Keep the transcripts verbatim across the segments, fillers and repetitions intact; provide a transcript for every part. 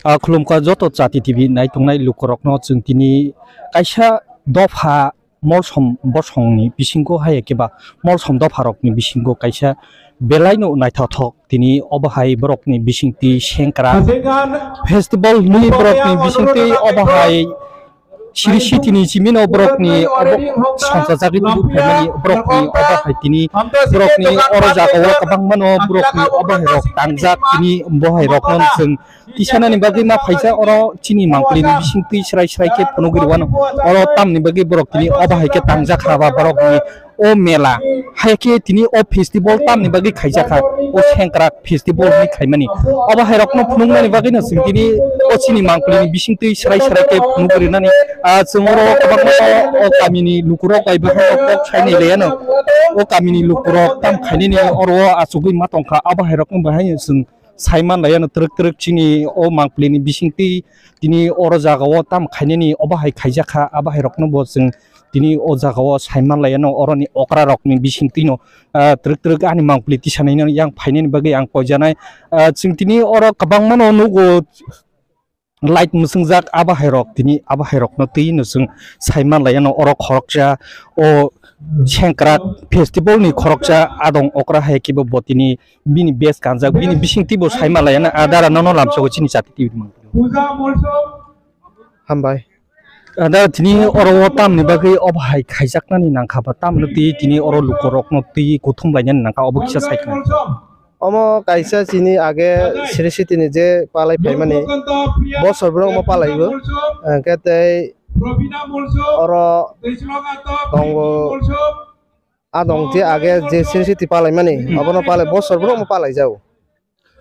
Ah, khulumkha joto Chati T V naitongnai lukurokno chwng tini kaisa dopha molsom bosongni bisingo hai khe ba molsom dopharokni bisingo kaisa belaino naithothok tini obo hai borokni bisingtwi sengkrak festival hwnwi borokni bisingtwi obo hai Siri sitini chimino borokni obo songchajagwi tubu phaimani borokni obo hai tini borokni oro jagao kwbangmano borokni obo hai rok tangjak tini bo hai rokno chwng tisanani bagwi ma phaisa oro chini mangpili ni bisingtwi srai srai khe phunugwi rwano oro tamni bagwi borok tini obo hai khe tangjak kha ba borokni o mela, hai khe tini o festival tamni bagwi khaijak kha, o sengkrak festival hinwi khaimani. Obo hai rokno phunuknani bagwi no chwng tini o chini mangpili ni bisingtwi srai srai khe phunugwi rwnani, ah, chwng oro kwbangma o, o kamini lukurok bai bahai rok kok saini laiano, o kamini lukurok tam khainani oro o achugwi ma tongkha, abo hai rokno bahai no chwng sai man laiano twrwk twrwk chini o mangpili ni bisingtwi tini oro jagao tam khainani obo hai khaijak kha, abo hai rokno bo chwng tini o jagao sai man laiano oroni okra rokni bisingtwi no, ah, twrwk twrwk ani mangpili tisanai no yang phainani bagwi ang poijanai. Ah, chwng tini oro kwbangma no nugo light mwswngjak abo hai rok tini abo hai rokno twi no chwng sai man laiano oro khoroksa o sengkrak festival ni khoroksa adong okra hai khe bo tini bini base kanjak bini bisingtwi bo sai man laiano adara nono lamsogo chini Chati T V ni mangpili. Hambai. Ada tini oro o tamni bagwi obo hai khaijaknani nangkha ba tamno twi tini oro lukurokno twi kuthum lainani nangkha obo kisa sai khna. Omo kaisa chini age Sri Siti ni je palai phaimani bosor borok omo palaibo. Hwnkhe tei oro tongo adong je age je Sri Siti palaimani obono palai bosor borok omo palaijago.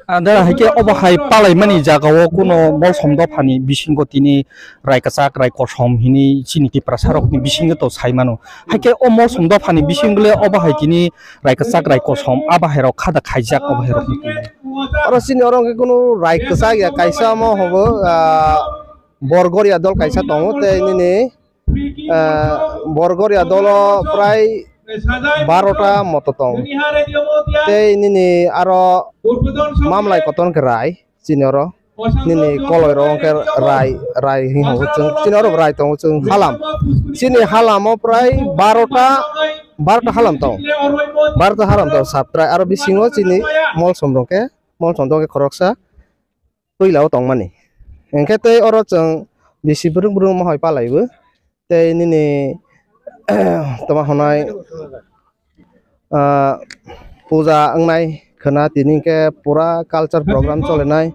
Ah, dara hai khe obo hai palaimani jagao kuno molsom dophani bisingo tini rai kwchak rai kosom hini chini Tiprasa rokni bisingo to sai mano. Hai khe o molsom dophani bisingo le obo hai tini rai kwchak rai kosom abo hai rok khada khaijak obo hai rok ni twi. Oro chini oro hwnkhe kuno rai kwchak ya kaisa omo hobo, ah, Borgoria dol kaisa tongo tei nini ah, Borgoria dolo prai barota moto tong. Tei nini aro mamlai koton khe rai chini oro. Nini koloi ro hwnkhe rai, rai hinwi hwngo chwng. Chini oro rai tongo chwng halam. Chini halamo prai barota, barota halam tong. Barota halam tong saptrai aro bisingo chini molsom rok khe, molsom rok khe khoroksa. Puila o tongmani. Hwnkhe tei oro chwng bisi brwng brwng mohai palaibo. Tei nini toma hwnai, ah, puja wngnai khwna tini hwnkhe pura culture program cholenai.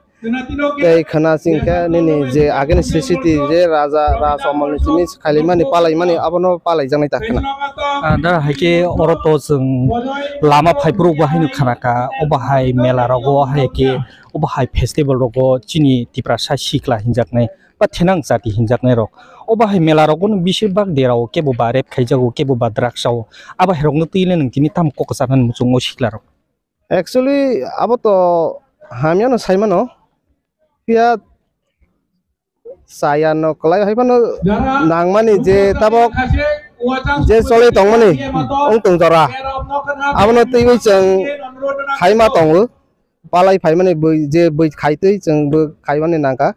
Tei khwna chwng khe nini je agini C C T je raja Raj Amal ni simi khailaimani palaimani abono palaijaknai ta khwna. Ah, da hai khe oro to chwng lama phaiphuru bo haino khwna kha, obo hai mela rogo hai khe obo hai festival rogo chini Tiprasa sikla hinjaknai ba thenang jati hinjaknai rok. Obo hai mela rogo no besibak derao kebo ba rape khaijago, kebo ba drugs o. Abo hai rokno twi le nwng tini tamo kok kwcharnani muchungo sikla rok. Actually abo to hamya no sai mano. Phiya chaya no kwlai hai phano nangmani je tabok je choli tongmani wng tong jora. Abono twiwi chwng khaima tongo. Palai phaimani bui je bui khaitwi chwng bo khaimani nangkha.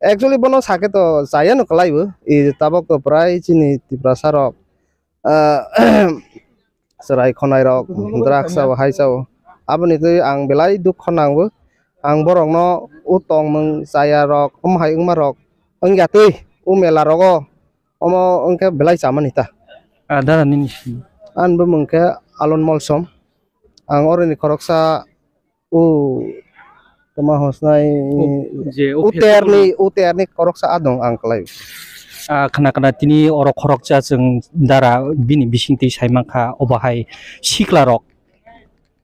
Actually bono sakhe to chaya no kwlai bo. I tabok to prai chini Tiprasa rok, ah, chwrai khonai rok, drugs o, hai sao. Aboni twi ang belai dukho nango. Ang borokno o tongmung chaya rok, omo hai wngma rok wngya twi o mela rogo omo wngkhe belai chamani ta. Ah, dara nini si. Ani bumung khe Alon Molsom. Ang oroni khoroksa o toma hosnai O, je, o o terni, o terni khoroksa adong ang kwlai. Ah, khna khna tini oro khoroksa chwng dara bini bisingtwi sai mankha, obo hai sikla rok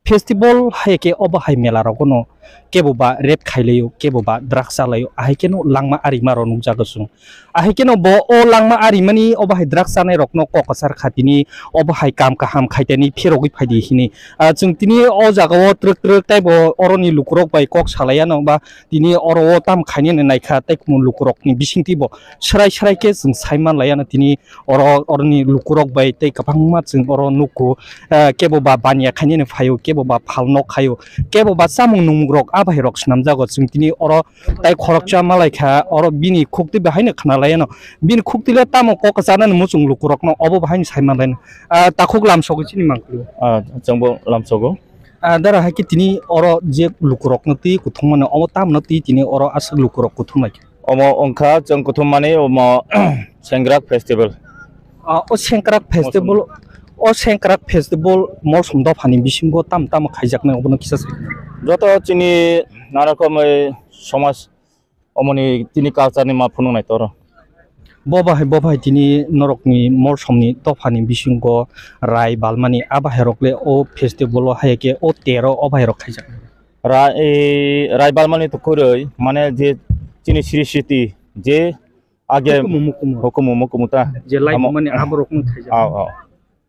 festival hai khe obo hai mela rogono kebo ba rape khailaio, kebo ba drugs chalaio, ahai kheno langma arima rok nukjago chwng. Ahai kheno bo o langma arimani obo hai drugs chanai rokno kok kwchar kha tini obo hai kam kaham khaitani pherogwi phaidi hini. Ah, chwng tini o jagao twrwk twrwk teibo oroni lukurok bai kok salaiya no ba tini oro o tam khainani naikha tei kumun lukurokni bisingtwi bo srai srai khe chwng sai manlaiya no tini oro oroni lukurok bai tei kwbangma chwng oro nugo, ah, kebo ba baniya khainani phaio, kebo ba phalno khaio, kebo ba chamung nungmung rok, a bahai rok swnamjago. Chwng tini oro tai khoroksa malai kha, oro bini khuktwi bahaino khna lai ano. Bini khuktwi le tamo kok chanani muchung lukurokno obo bahaino sai manlaino. Ah, takhuk lamsogo chini mangklu. Ah, chwngbo lamsogo. Ah, dara hai khe tini oro je lukurokno twi kuthum mano, omo tamno twi tini oro aswk lukurok kuthum lai kha. Omo wngkha chwng kuthum mani omo Sengkrak festival. Ah, o Sengkrak festival, o Sengkrak festival Molsom dophani bisingo tam tamo khaijaknai obono kisa sai. Joto chini nana rokomni somaj omoni tini culture ni ma phunuk nai toro. Bo bahai, bo bahai tini norokni Molsomni dophani bisingo rai balmani a bahai rok le o festival o hai khe o tero o bahai rok khaijak. Ra-, e, rai balmani to kwrwi, mane je chini sri sriti je age hukumu mukumu. Hukumu mukumu ta. Je lai amo mani aborokno khaijak. Aw, aw.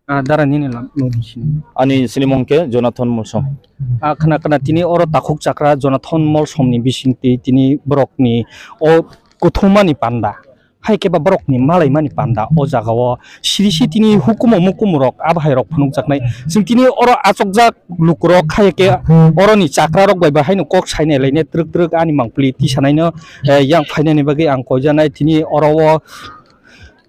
Ah, dara nini lam, nini sini. Ani sini mung khe Jonathan Molsom. Ah, khna khna tini oro takhuk chakra Jonathan Molsomni bisingtwi tini borokni o kuthumani panda. Hai khe ba borokni malaimani panda o jagao siri si tini hukumu mukumu rok a bahai rok phunukjaknai. Chwng tini oro achukjak lukurok hai khe oroni chakra rok bai bahaino kok sainai lainai twrwk twrwk ani mangpili tisanaino, eh, yang phainani bagwi ang koijanai tini oro o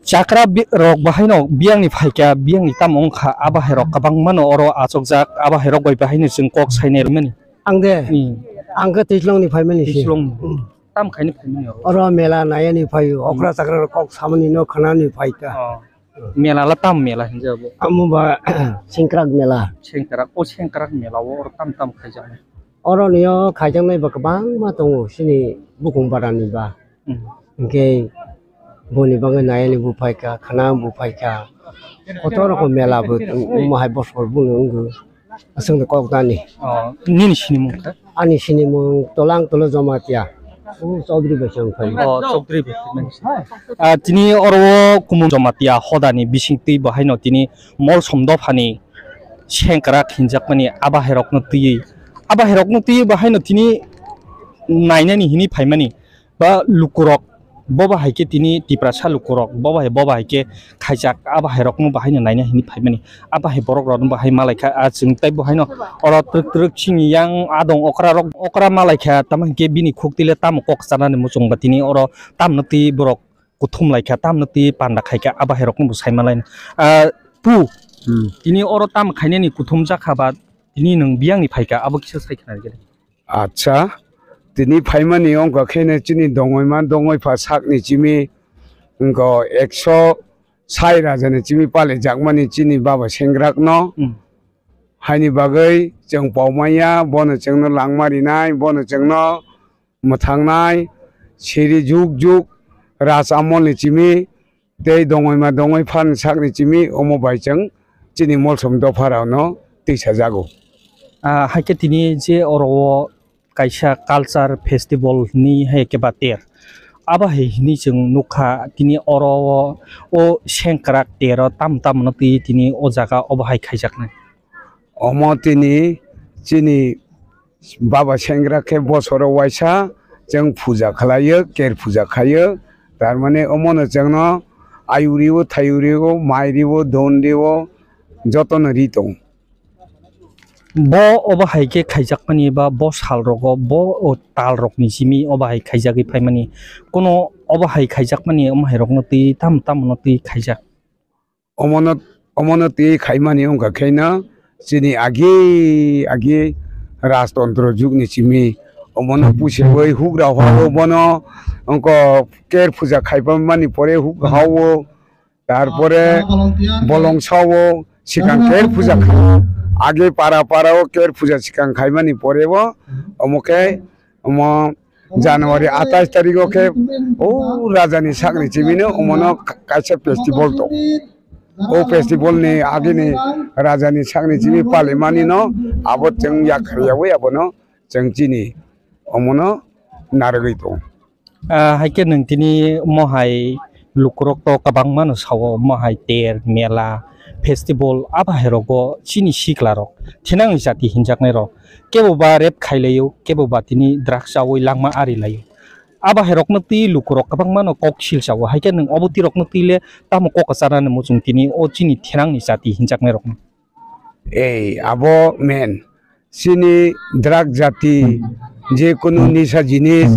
Chakra bi-, rok bahaino biyangni phaikha, biyangni tamo wngkha, a bahairok kwbangmano oro achukjak, a bahairok bai bahaino chwng kok sainai rwmani. Ang de, hmm, ang khe Twislongni phaimani se. Twislong. Hmm. Tam khaini phaimani oro? Oro mela nayani phaio, hmm, okra chakra rok kok samani no khanani phaikha. Oh. Mela la tam mela hinjabo? Amo ba Sengkrak mela. Sengkrak, o Sengkrak mela o oro tam tam khaijaknai? Oro nio khaijaknai ba kwbangma tongo, chini bukung barani ba. Hmm. Hingke boni bagwi nayani buphaikha, khana buphaikha. Kotor rokom mela bo wng-, wngma hai bosor bono wngkha. Aswkno kok dani. Oh, nini sinimung kha? Ani sinimung Tolang Tolo Jamatia. O Chaudhary bai se wngphai. Oh, Chaudhary bai se wngphai. Ah, tini oro o Kumung Jamatia hodani bisingtwi bo haino tini Molsom dophani Sengkrak hinjakmani a bahairokno twiwi, a bahairokno twiwi bo haino tini nainani hinwi phaimani. Ba lukurok, bo ba hai khe tini Tiprasa lukurok, bo ba hai, bo ba hai khe khaijak, a ba hai rokno bahai no naina hinwi phaimani, a ba hai borok rokno bahai malai kha, a chwng tei bo haino oro twrwk twrwk chini yang adong okra rok, okra malai kha, tamo hinkhe bini khuk twi le tamo kok chanani muchung ba tini oro tamno twi borok kuthum lai kha, tamno twi panda khai kha, a ba hai rokno bo sai malai. Ah, pu, hmm, tini oro tamo khainani kuthum jakha ba tini nwng biyangni phai kha, abo kisa sai khna rwgwi. Acha, tini phaimani wngkha kheno chini dongoi ma dongoi pha sakni chimi wngkha ekso sai raja ni chimi pali jakmani chini baba Sengkrak no. Hmm. Haini bagwi chwng pau manya, bono chwngno langma rinai, bono chwngno mwthangnai, siri juk juk raj amol ni chimi tei dongoi ma dongoi phan sakni chimi omo bai chwng chini Molsom dopha rok no twi sajago. Ah, hai khe tini je oro o kaisa culture festival hinwi hai khe ba ter. Abo hai hinwi chwng nukha tini oro o, o Sengkrak ter o tam tam no twi tini o jaga obo hai khaijaknai. Omo tini chini baba Sengkrak khe bosoro waisa chwng puja khlaio, ker puja khaio. Tar mane omono chwngno ayuriwo, thayuriwo, mairiwo, donriwo, jotono ri tongo. Bo obo hai khe khaijakmani ba bo sal rogo bo o tal rokni simi obo hai khaijagwi phaimani. Kuno obo hai khaijakmani omo hai rokno twi tam tam no twi khaijak. Omono, omono twi khaimani wngkha kheno chini agi agi rajtontro jugni simi omono puseui hugra hao bono wngkha ker puja khaipamani pore huk hao, tarpore bolong sao sikang ker puja khai age para para o ker puja sikang khaimani pore bo omo khe omo January atais tarikh o khe o rajani sakni chimino omono ka-, kaisa festival tong. O festival ni agini rajani sakni chimi palimani no abo chwng yak khariyawi abono chwng chini omono narwgwi tong. Ah, hai khe nwng tini mohai lukurok to kwbangma no sao, mohai ter, mela, festival, a bahai rogo chini sikla rok thinang jati hinjaknai rok. Kebo ba rep khai laio, kebo ba tini drugs chaui langma ari laio. A bahai rokno twi lukurok kwbangma no kok sil sao. Hai khe nwng obo twi rokno twi le tamo kok chanani muchung tini o chini thinang ni jati hinjaknai rokno? Ei, abo men. chini drug jati, je kunu nisa jinis,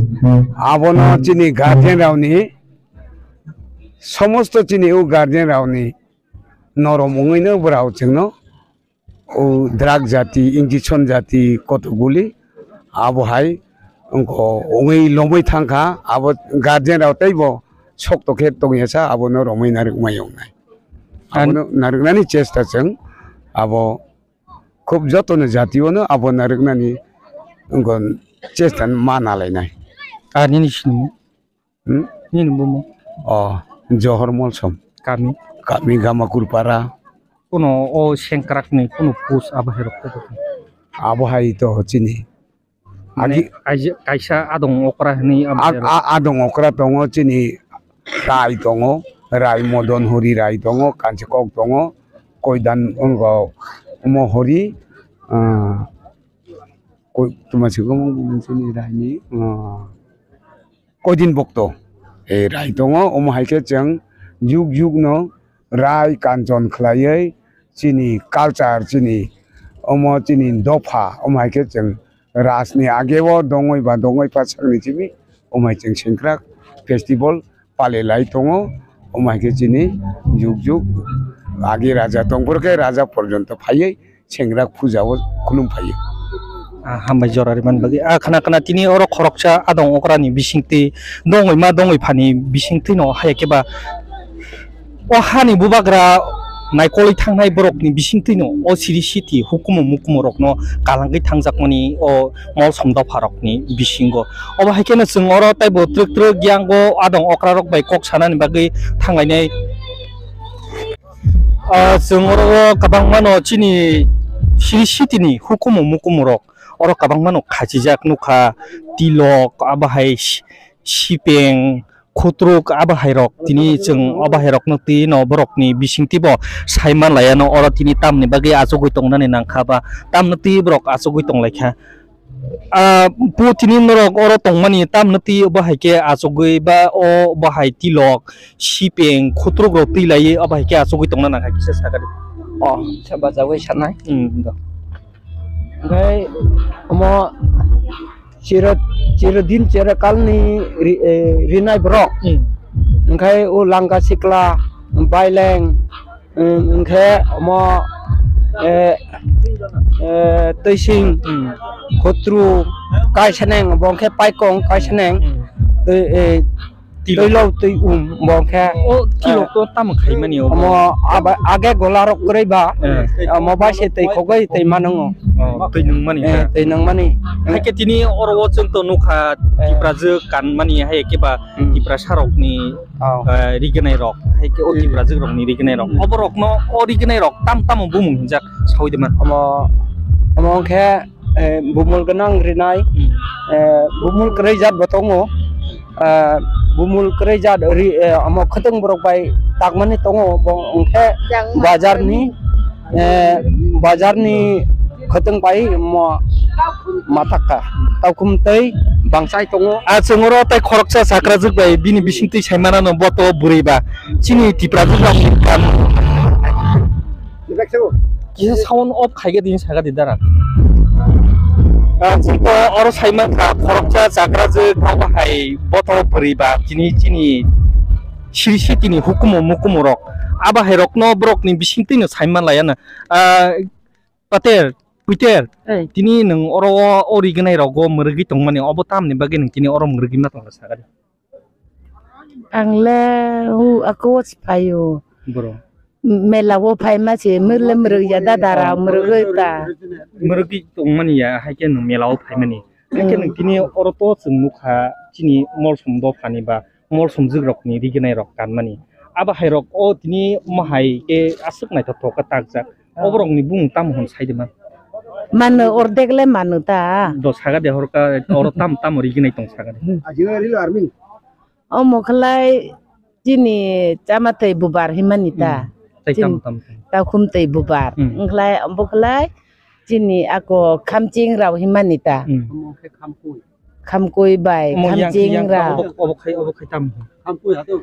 abono chini guardian rokni, somosto chini o guardian rokni norom wngwi no bwrao chwngno o drug jati, injection jati koto guli abo hai wngkha wngwi lomwi thangkha, abo guardian rok teibo sokto khe tongya sa abono romwi narwkmai wngnai. Abono narwknani chesta chwng abo khub jotono jationo abo narwknani wngkha chesta ma nalainai. Ar nini sini? Hmm? Nini bumung? Oh, Johor Molsom. Kami? Kami Gamakurpara. Kuno o sengkrakni kuno post abo hai rok khe? Abo hai to chini. Mane agi aija-, kaisa adong okra hwnwi abo hai rok. A-, adong okra tongo chini rai tongo, rai modon hori rai tongo, kanchi kok tongo, koidan ongo omo hori, ah, koi, tuma si omo chini rai ni, ah, Koidin bokto, eh, rai tongo, omo hai khe chwng juk juk no rai kanchon khlaiwi chini culture, chini omo chini dopha, omo hai khe chwng raj ni age o dongwi ba dongwi pha sakni simi, omo hai chwng sengkrak festival pale lai tongo, omo hai khe chini juk juk age raja tong phuru khe raja porjonto phaiwi sengkrak puja o khulum phaio. Ah, hambai jora rimani bagwi. Ah, khna khna tini oro khoroksa adong okra ni bisingtwi dongwi ma dongwi phani bisingtwi no haya khe ba o hani bubagra naikolwi thangnai borok ni bisingtwi no o siri siti hukumu mukumu rok no kalangwi thangjakmani o Molsom dopha rok ni bisingo. Obo hai khe no chwng oro taibo twrwk twrwk yango adong okra rok bai kok sanani bagwi thanglainai. Ah, chwng oro o kwbangma no chini siri siti ni hukumu mukumu rok oro kwbangma no khachijak nukha, tilok, abo hai si-, sipeng, khutruk, abo hai rok tini chwng abo hai rok no twi no borok ni bisingtwi bo sai man laiya no oro tini tamni bagwi achugwi tongnani nangkha ba tamno twi borok achugwi tonglaikha. Ah, bo tini norok oro tongmani tamno twi bo hai khe achugwi ba o bo hai tilok, sipeng, khutruk rok twi laiwi obo hai khe achugwi tongna nangkha kisa sakha di. O, sa bachagwi sanai. Hmm, do. Hwnkhe omo chiro, chirodin chirokalni ri-, eh, rinai borok. Hmm. Hwnkhe o langka sikla, baileng, Wng-, wngkhe omo, eh, eh, twising, hmm, khotru, kaisaneng, bo wngkhe paikong, kaisaneng, hmm, twi, eh, twi lok, twi um, bo wngkhe, o twi lok, eh, to tamo khaimani omo? Omo aba-, age gola rok kwrwi ba, eh, omo bai se twi khogwi twi manango. Oh, twi nungmani, eh, ha? Twi nungmani. Hai khe tini oro o chwng to nukha, eh, Tiprajwk kanmani hai khe ba, hmm, Tiprasa rokni, oh, eh, rignai rok, hai khe o, hmm, Tiprajwk rokni rignai rok. Hmm. Obo rokno o rignai rok tam tamo bumung hinjak sawi de man. Omo, omo wngkhe, eh, bumul gwnang rinai, hmm, eh, bumul kwrwi jat bo tongo, eh, bumul kwrwi jat ri, eh, omo khwtwng borok bai takmani tongo, bo wngkhe bazarni, eh, bazarni khwtwng bai mo matakka, taukhum tei bangchai tongo. A chwng oro tei khoroksa chakrajwk bai bini bisingtwi saimanano bo to bwrwi ba chini Tiprajwk rokni kam. Kisa sound off khaikhe tini sakha di dara. A chwng to oro saimankha khoroksa chakrajwk abo hai bo to bwrwi ba chini chini siri sitini hukumu mukumu rok. Abo hai rokno borokni bisingtwino saiman laiya na. Ah, Pater, Puiter, ei, tini nwng oro o, o rignai rogo mwrwgwi tongmani, obo tamni bagwi nwng tini oro mwrwgwi ma tongkha sakha di? Ang le hu ako si phaio. Boro. Mela o phaima se, mwrle mwrwk ya dada rao mwrwgwi ta. Mwrwgwi tongmani ya, hai khe nwng mela o phaimani. Hai khe nwng tini oro to chwng nukha, chini Molsom dophani ba Molsomjwk rokni rignai rok kanmani. Abo hai rok o tini omo hai khe aswk naithothok khe takjak. Oborokni bumung tamo hwn sai de man? Mano, ordek le mano ta. Do saga de horka, oro tam, tamo rignai tong saga de. Omo khlai chini chama tei bubar himani ta. Hmm. Tai tam, tam, tam. Takhum tei bubar. Hmm. Wngkhlai omo khlai chini ako khamching rao himani ta. Hmm. Khamkui bai omo yang, khamching yang, rao. Obo, obo khai, obo khai tam.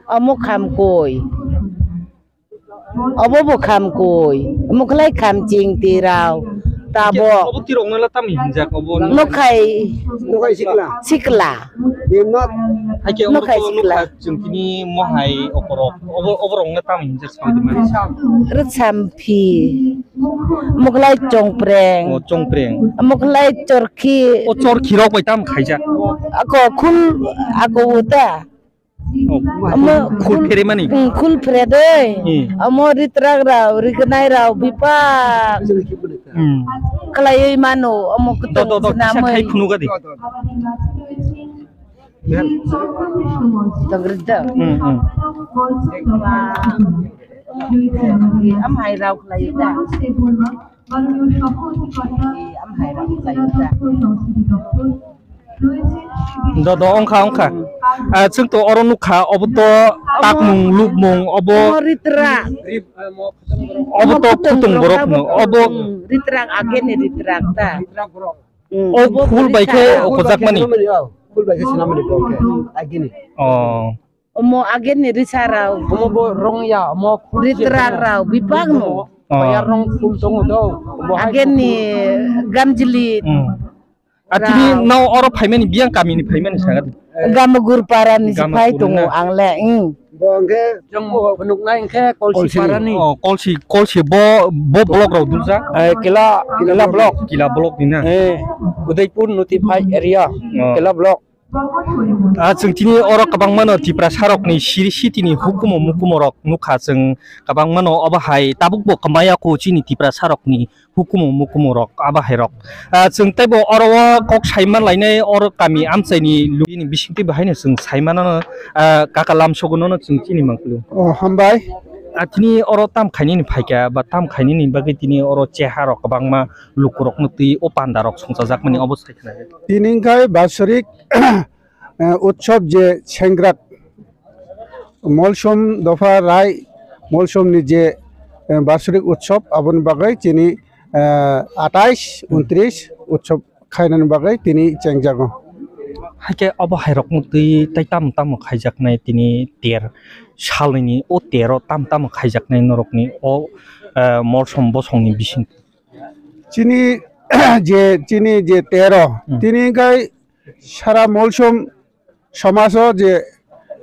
Omo khamkui. Obo bo khamkui. Omo khlai khamching twi rao. Tabo. Obo tirokno le tamo hinjak obo? Nokhai. Nokhai sikla. Sikla. Bimno. Haikhe omo Nokhai to sikla. Nokha chwng tini mohai oborok. Obo, oborokno tamo hinjak saudi mani. Rwcham phi. Mokhlai chongpreng. O chongpreng. Mokhlai chorkhi. O chorkhi rok bai tamo khaijak? Ako khul ako uta. Oh, omo khul khul, pheremani? Hmm, khul phere dei. Hmm. Omo ritrak rao, rignai rao, bipak. Hmm. Khlaiwi mano, omo do, do, do, kisa sinamwi. Khai phunukha di. Tongri do. Hmm, hmm. Amhai rao khlaiwi da. Amhai rao khlaiwi da. Do, do, ongkha, ongkha. Ah, chwng to oro nukha, obo to takmung, lubmung, obo. Omo ritrak. Obo to khutong borok no, obo. Hmm, ritrak, ageni ritrak ta. Hmm. O khul bai khe okhojak mani. Khul bai khe sinamani borok khe, ageni. Oh. Omo ageni risa rao. Omo bo rong ya, omo khul ritrak rao, bipak no. Oh. Baya rong khul tongo do. Obo hai ageni gamjili. Hmm. Atini rao. Nao oro phaimani, biyang kamini phaimani saga di. Gamugur parani si phai tongo ang le, hmm. Bo hwnkhe jong bo phunuknai hwnkhe Kolsi parani. Oh, Kolsi, Kolsi bo, bo block rao dulja. Eh, kila, kila block. Kila block ni na. Eh, Udaipur notified area, oh. Kila block. Ah, chwng tini oro kwbangmano Tiprasa rokni siri sitini hukumu mukumu rok nukha chwng kwbangmano obo hai tabukbo kwmaya kho chini Tiprasa rokni hukumu mukumu rok abo hai rok. Ah, chwng teibo oro o kok sai man lainai oro kami amchaini lugini bisingtwi bo haino chwng sai manano, ah, kaka lamsogo nono chwng chini mangklu. Oh, hambai. Ah, tini oro tam khainani phaikha ba tam khainani bagwi tini oro cheha rok kwbangma lukurokno twi o panda rok songchajakmani obo sai khna. Tini wngkha basorik, eh, utsob je sengkrak Molsom dopha rai, Molsomni je, eh, basorik utsob, aboni bagwi chini, eh, atais, untris utsob khainani bagwi tini chengjago. Haikhe obo hairokno twi tei tamo tamo khaijaknai tini ter salnwini o tero tamo tamo khaijaknai norokni o, eh, Molsom bosongni bising? Chini je, chini je tero, hmm, tini wngkha sara Molsom somajo je,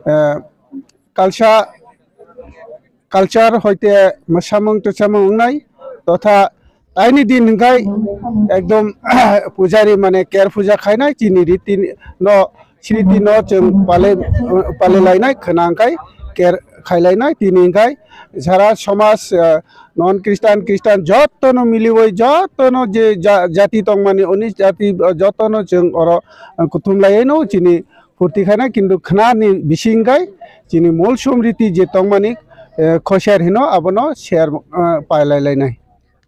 eh, kalsa, culture hoite mwsamung twsamung wngnai, totha taini din hwnkhe ekdom pujari mane ker puja khainai, chini riti no sriti no chwng pale, pale lainai, khwna hwnkhe ker khailainai, tini hwnkhe sara somaj, eh, non Christian, Christian jotono miliwi jotono je ja-, jati tongmani oni jati, eh, jotono chwng oro, eh, kuthum laiwi no chini phurti khaina, kintu khwnani bising kai chini Molsom riti je tongmani, eh, khoser hino abono ser, eh, pailai lainai.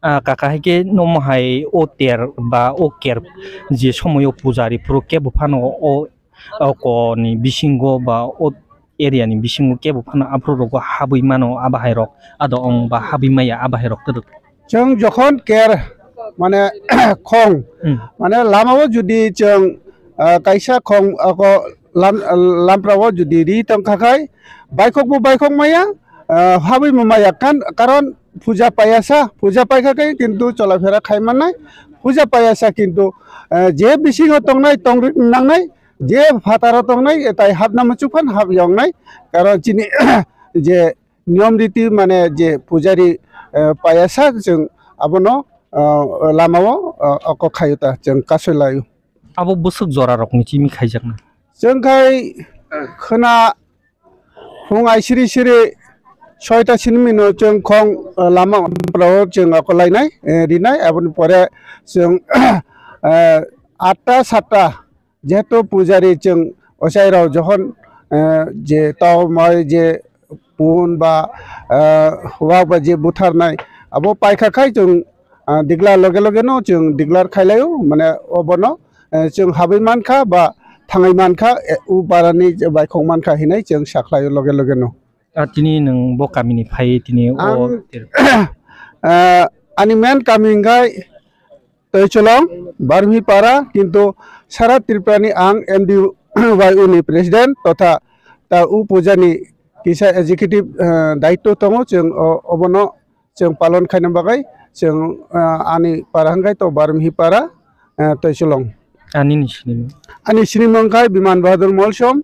Ah, kaka hai khe nomo hai o ter ba o ker je somoyo pujari phuru kebo phano o, o koni bisingo ba o area ni bisingo kebo phano aphuru rogo habwi mano abo hai rok ado ong ba habwi maya abo hai rok twrwk. Chwng jokhon ker, mane, khong, hmm, mane, lamao judi chwng, ah, kaisa khong, ah, ko lam-, lamprao judi ri tongkha khai, baikhokbo baikhok maya, ah, habwi ma maya kan, karon puja payasa, puja paikha khai kintu cholaphera khai mannai, puja payasa kintu, ah, je bisingo tongnai, tong nangnai, je phataro tongnai, tai hapna muchuk phan hap yongnai, karon chini je niyom riti mane je pujari, eh, payasa chwng abono, eh, lamao, eh, oko khaio ta chwng kasoi laio. Abo bwswk jora rokni chimi khaijakna? Chwng khai khwna phung ai siri siri soita sinimino chwng khong, eh, lama rao chwng oko lainai, eh, rinai aboni pore chwng, eh, atta satta jehetu pujari chwng ochai rok jokhon, eh, je tau mai je pun ba, eh, wak ba je butharnai abo paikha khai chwng, ah, digla loge loge no chwng declare khai laio, mane obono, eh, chwng habwi mankha ba thangwi mankha, eh, u barani je baikhok mankha hinwi chwng sakhlaio loge loge no. Ah, tini nwng bo kamini phai tini o ang, ter- ah, ani main kami hwnkhe Toicholong, Barmipara, kintu sara Tripura ni ang M D Y O ni president totha ta u puja ni kisa executive, eh, daitto tongo, chwng o-, obono chwng palon khaina bagwi Chwng, ah, ani para hwnkhe to Barmihi para, ah, Toichulong. Ani ni sinimung? Ani sinimung khe Biman Bahadur Molsom.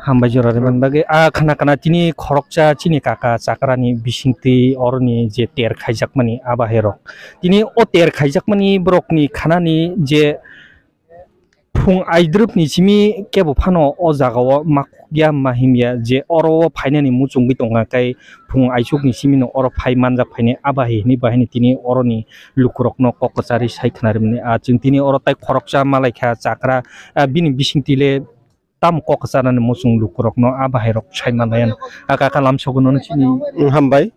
Hambai jora rwmani bagwi. Ah, khana khana tini khoroksa chini kaka chakrani bisingtwi oroni je ter khaijakmani abahairok. Tini o ter khaijakmani borokni khanani je phung aidrupni simi kebo phano o jagao makukya mahimya je oro o phainani muchungwi tongkha, khe phung aisukni simino oro phai manjak phainai abahi hinwi bahini tini oroni lukurokno kok kwcharwi sai khna rwmani. Ah, chwng tini oro tai khoroksa malaikha chakra, ah, bini bisingtwi le tamo kok kwcharnani muchung lukurokno abahairok sai manlaiya. Ah, kaka lamsogo nono chini. Hambai.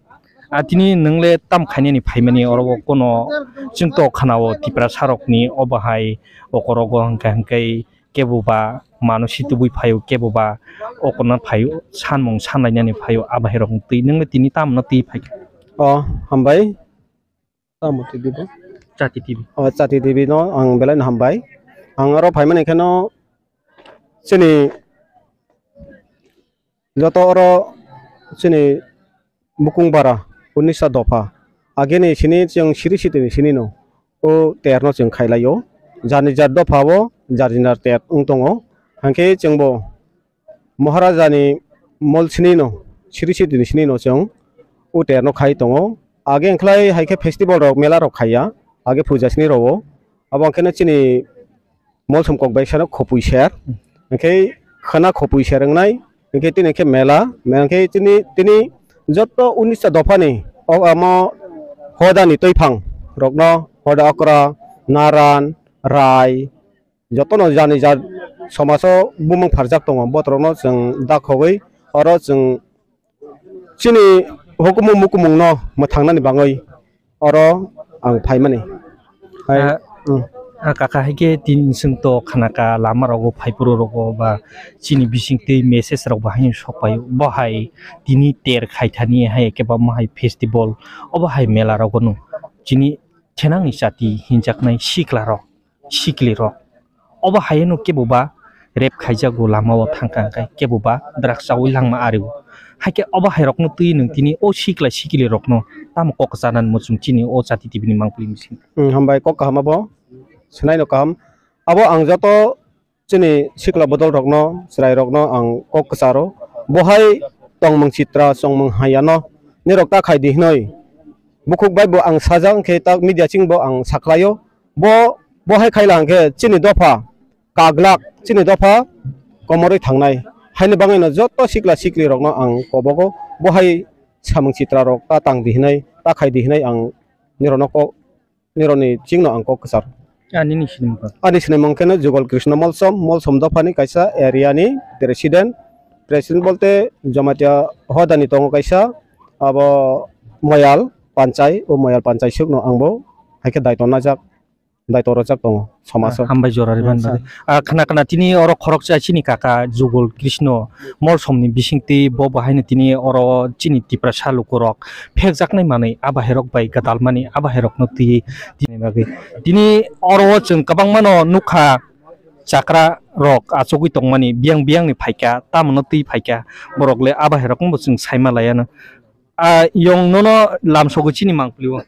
Ah, tini nwng le tam khainani phaimani oro o kono chwng to khana o Tiprasa rokni obo hai okorogo hwnkhe hwnkhe kebo ba mano si tubui phaio, kebo ba okorno phaio, sanmung sanlainani phaio, abahairok twi nwng le tini tam no twi phaikha. O, hambai. Tamo T V bo? Chati T V. O, Chati T V no ang belai no hambai. Ang oro phaimani kheno chini joto oro chini bukung bara unisa dopha. Ageni sini chwng siri sitini sini no o ter no chwng khailai o. Jani jar dopha o jarni jar ter wng tongo. Hwnkhe chwngbo Maharaja ni mol sini no, siri sitini sini no chwng o ter no khai tongo. Age wngkhlai hai khe festival rok, mela rok khaiya, age puja sini rwo. Abo wngkhe no chini molsom kok bai sano khopui ser, hwnkhe khwna khopui ser wngnai, hwnkhe tini khe mela, hwnkhe tini, tini joto unista dopha ni o amo hoda ni twiphang rokno, hoda okra, naran, rai, jotono jani jat somaso bumung pharjak tongo, botorokno chwng dakhogwi oro chwng chini hukumu mukumungno mwthangnani bagwi oro ang phaimani. Hai, ah, mm. Ah, kaka, hai khe tini chwng to khanaka lama rogo, phaiphuru rogo ba chini bisingtwi message rok bahai sok paio. Bo hai tini ter khaithani hai khe bama hai festival, obo hai mela rogo no chini thenangni chati hinjaknai sikla rok, sikli rok. Obo haino kebo ba rape khaijago lama o thangkha hwnkhe kebo ba drugs chawi langma ario. Haikhe obo hai rokno twi nwng tini o sikla sikli rokno tamo kok kwcharnani muchung chini o Chati T V ni mangpili bising. Hmm, hambai kok kaham abo. Swnaino kaham. Abo ang joto chini sikla bodol rokno, chwrai rokno ang kok kwcharo. Bo hai tongmung chitra, chongmung hayano nirok ta khai di hinoi. Bukhuk bai bo ang sajak hwnkhe ta media ching bo ang saklaio. Bo, bo hai khaila hwnkhe chini dopha kaglak, chini dopha komorwi thangnai. Haini bagwino joto sikla sikli rokno ang kobogo, bo hai samung chitra rok ta tang di hinai, ta khai di hinai ang nirokno kok, nirokni chingno ang kok kwchar. Ani ni sinimung kha? Ani sinimung kheno Jugal Krishna Molsom, Molsom dophani kaisa area ni president. President bolte Jamatia hodani tongo kaisa, abo Moyal Panchai, o Moyal Panchai sukno ang bo hai khe daito najak. Daito rwjak tongo somaso. Hambai jora rwmani bagwi. Ah, khna khna tini oro khoroksa chini kaka Jugol Krishna Molsomni bisingtwi bo bahaino tini oro chini Tiprasa lukurok phekjaknai manwi abahairok bai gwdalmani abahairokno twiwi tini bagwi. Tini oro o chwng kwbangmano nukha chakra rok achugwi tongmani biyang biyangni phaikha, tamono twi phaikha, borok le abahairokno bo chwng saima laiano. Ah, yong nono lamsogo chini mangpili o.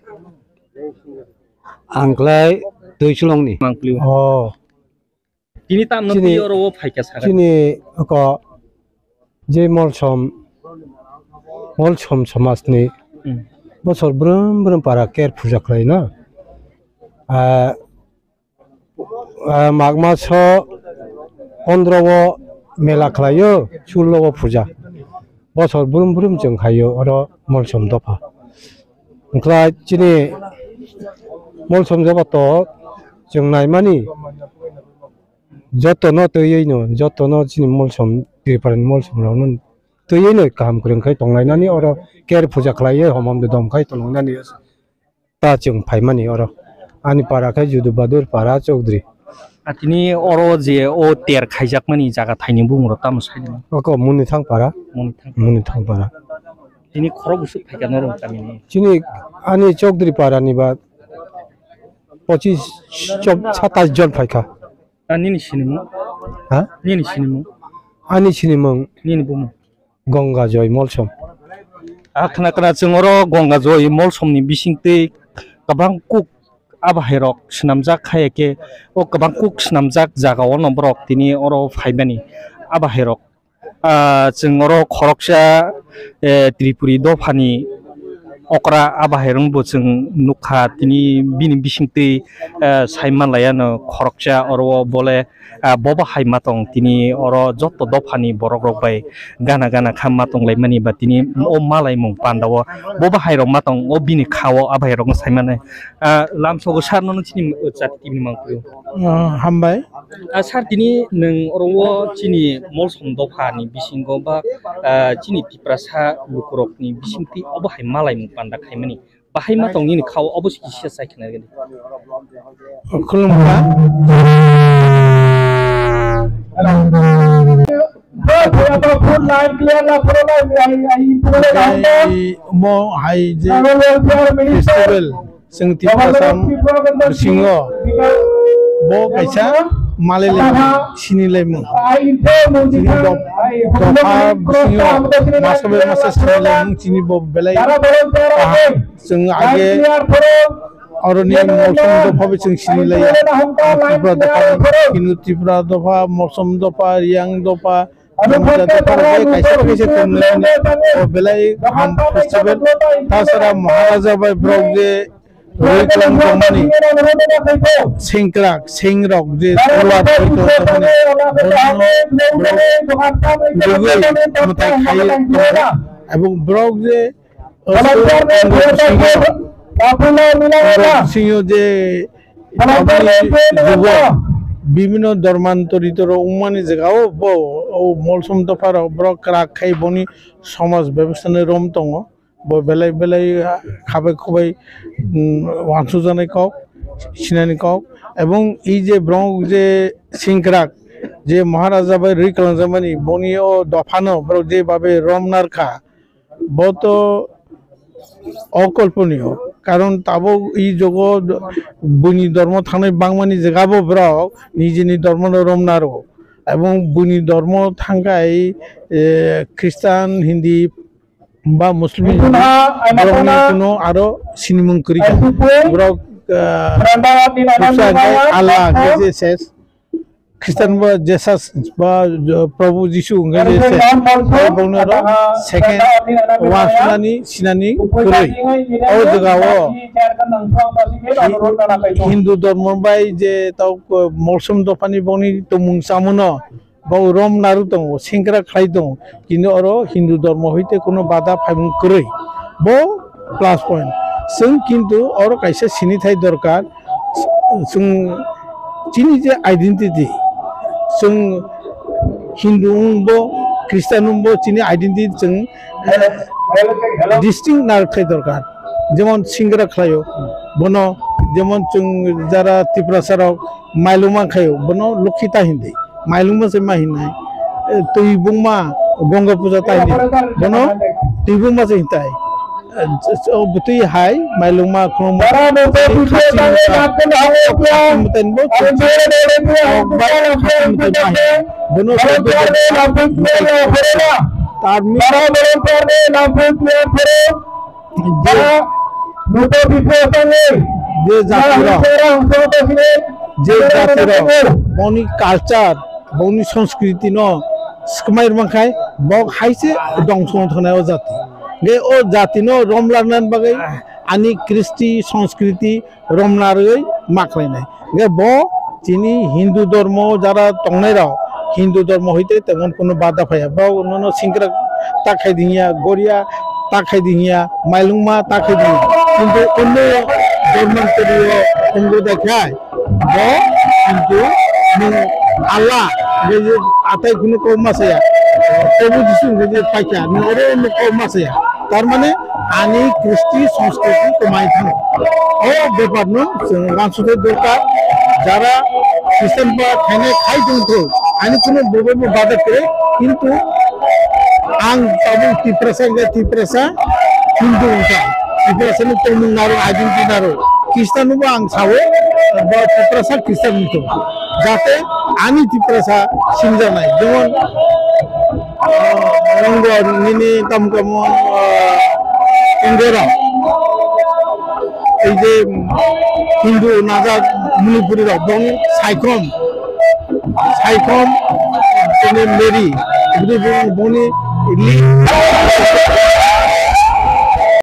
Ang khlai Twichulongni. Mangpili o. Oh. Tini tamno chini, twi oro o phaikha sakha. Chini oko je Molsom, Molsom somajni hmm, bosor brum brum para ker puja khlaina. Ah, ah, Mag maso pondro o mela khlaio, sullo o puja. Bosor brum brum chwng khaio oro Molsom dopha. Wngkhlai chini Molsom dopha to chwng naimani jotono twiwi no, jotono chini Molsom, Tripurani Molsom rokno twiwi no kaham kwrwng khai tonglainani oro ker puja khlaiwi homom de dom khai tonglainani. Ta chwng phaimani oro. Ani para khe Judu Badur para Chowdhury. A tini oro je o ter khaijakmani jaga thaini bumung rok tamo sai di? Oko Munithang para. Munithang. Munithang para. Tini khorok bwswk phaikha norok kamini? Chini ani Chowdhury para ni ba pochis, chop-, satais jon phaikha. A nini sinimung? Ha? Nini sinimung? Ani sinimung. Nini bumung? Ganga Joy Molsom. Ah, khna khna chwng oro Ganga Joy Molsomni bisingtwi kwbang kuk abahairok swnamjak, haiya khe o kwbang kuk swnamjak jagao no borok tini oro phaimani abahairok. Ah, chwng oro khoroksa, eh, Tripuri dophani okra abahairokno bo chwng nukha, tini bini bisingtwi, eh, sai manlaiano khoroksa oro o bole, ah, bobo hai ma tong, tini oro joto dophani borok rok bai gana gana kha ma tong laimani ba tini o malaimung panda o bobo hai rok ma tong, o bini kha o abahairokno sai mani. Ah, lamsogo sir, nono chini, uh, chati tini mangpili. Ah, hambai. Ah, sir, tini nwng oro o chini Molsom dophani bisingo ba, ah, chini Tiprasa lukurokni bisingtwi obo hai malaimung panda khaimani. Bahai ma tong nini kha o, obo se kisa sai khna gani. Khulumkha. Tei mo hai je festival chwng Tiprasa bisingo bo kaisa malai laimung, sini laimung. Chini bo dopha bisingo masa bai masa sini laimung, chini bo belai kaham. Chwng age oroni Molsom dopha bai chwng sini laiya. Tripura dopha, Hindu Tripura dopha, Molsom dopha, Riyang dopha, Jamatia dopha rok bai kaisa bai kaisa tonglaimani o belai kaham festival. Tasara Maharaja bai borok je rwi kwlang tongmani, sengkrak, sengrok je tolwar rwi kwlang tongmani, borokno borok rwgwi mwtai khaiwi tongo. Ebong borok je Volunteer ne Volunteer Volunteer Volunteer Volunteer singo je Volunteer aboni jugo bibhinno dhormantorito rok wngmani jagao bo o Molsom dopha rok borok kwrak khai boni somaj bebostha ni rom tongo. Bo belai belai khabai khubai, mm, wansukjaknai kok, sinani kok, ebong e je borok je sengkrak je Maharaja bai rwi kwlangjakmani boni o dophano borok je babe rom narkha. Bo to okolponiyo, karon tabuk i jogo buini dormo thangnai bangmani jagabo borok nijini dormono romnaro, ebong buini dormo thangkhai, eh, Christian, Hindi ba Muslim, borokni kuno aro sinimung kwrwi kha. Borok, eh, khuksa hwnkhe Allah hwnkhe je ses. Christian ba Jesus ba, uh, Prabhu Jisu wngkha je se, tei bongni oro second wansuknani sinani kwrwi. O jagao Hindu dormo bai je tok, uh, Molsom dophani bongni tongmung chamuno bo rom naru tongo, sengkrak khlai tongo. Kini oro Hindu dormo hoite kuno bada phaimung kwrwi. Bo plus point. Chwng kintu oro kaisa sinithai dorkar. Chwng chini je identity, chwng Hindu wngbo, Christian wngbo, chini identity chwng, eh, distinct narwkthai dorkar. Jemon sengkrak khlaio, bono jemon chwng jara Tiprasa rok mailuma khaio, bono Lokhi ta hindi. Mailungma se ma hinai. Eh, twi bungma Ganga puja ta hinai. Bono twi bungma se hintai. Eh, o bwtwi hai mailungma khulumma. Khasi mutai bo, khasi mutai ma hinai. Bono tarmik je, je jatirok, je jatirok boni culture, boni sanskriti no swkmai rwma khai, bo hai se dongso wng thangnai o jati. Hwnkhe o jati no romlarnani bagwi ani kristi, sanskriti romna rwui ma khlainai. Hwnkhe bo chini Hindu dormo jara tongnai rok, Hindu dormo hoite temon kuno bada phaiya. Bo nono sengkrak ta khai di hinya, goria ta khai di hinya, mailungma ta khai di hinya. Kintu onno dormantari o wngwi da khai, bo kintu nwng Allah hwnkhe je atai kuno kok ma saya, Prabhu Jisu hwnkhe je paikha, nwng oro onno kok ma saya. Tar mane ani kristi sanskriti kwmai thang. O bepar no chwng uansukthai dorkar. Jara Christian ba khainai khai tongthok, ani kuno bobo bo bada kwrwi, kintu ang tabuk Tiprasa hwnkhe Tiprasa Hindu wngkha, Tiprasa ni tongmung naro, identity naro, Christian bo ang sao, ba Tiprasa Christian wngthok, jate ani Tiprasa singjaknai, jemon, ah, wngkha nini tamo tamo, ah, India rok, ei je Hindu, Naga, Manipuri rok, bong saikom, saikom, ini Mary, ini bong, bongni